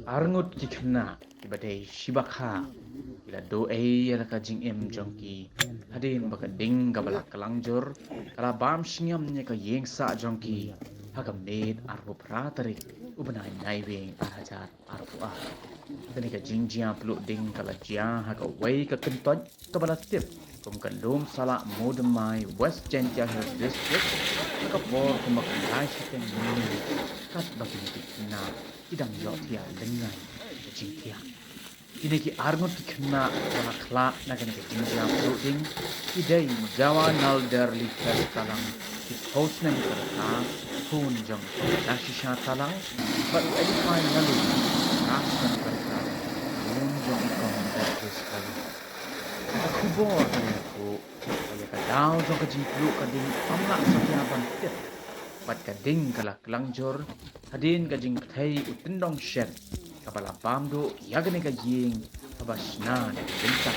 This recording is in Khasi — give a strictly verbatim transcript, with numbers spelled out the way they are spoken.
Arngut ki khynnah kiba dei shibakha ki la duh ei ïa la ka jingim jong ki hadien ba ka ding kaba la klangjur ka la bam shngiam ïa ka ïing sah jong ki ha ka miet arphew phra tarik u bnai Naiwieng ar hajar arphew ar. Kane ka jingjia pluh ding ka la jia ha kawei ka kyntoit kaba la tip kum ka Lumsalah Moodymmai, West Jaiñtia Hills District, ha ka por kumba khyndai shiteng mynmiet, katba kine ki khynnah ki dang ïohthiah lyngngai ka jingthiah. Kine ki arngut ki khynnah kiba la khlad na kane ka jingjia pluh ding ki dei u Jawa Nalderli Test Talang, shiphew snem ka rta, khun jong i Kong Nashisha Talang, bad u Edify Nalli, phra snem ka rta, khun jong i Kong Bertus Nalli. Ka khubor ka la ïathuh ba ïa ka daw jong ka jingpluh ka ding ym lah satia ban tip, bad ka ding ka la klangjur hadien ka jingpynthei u tyndong shet kaba la bam duh ïa kane ka ïing kaba shna da ka bynta.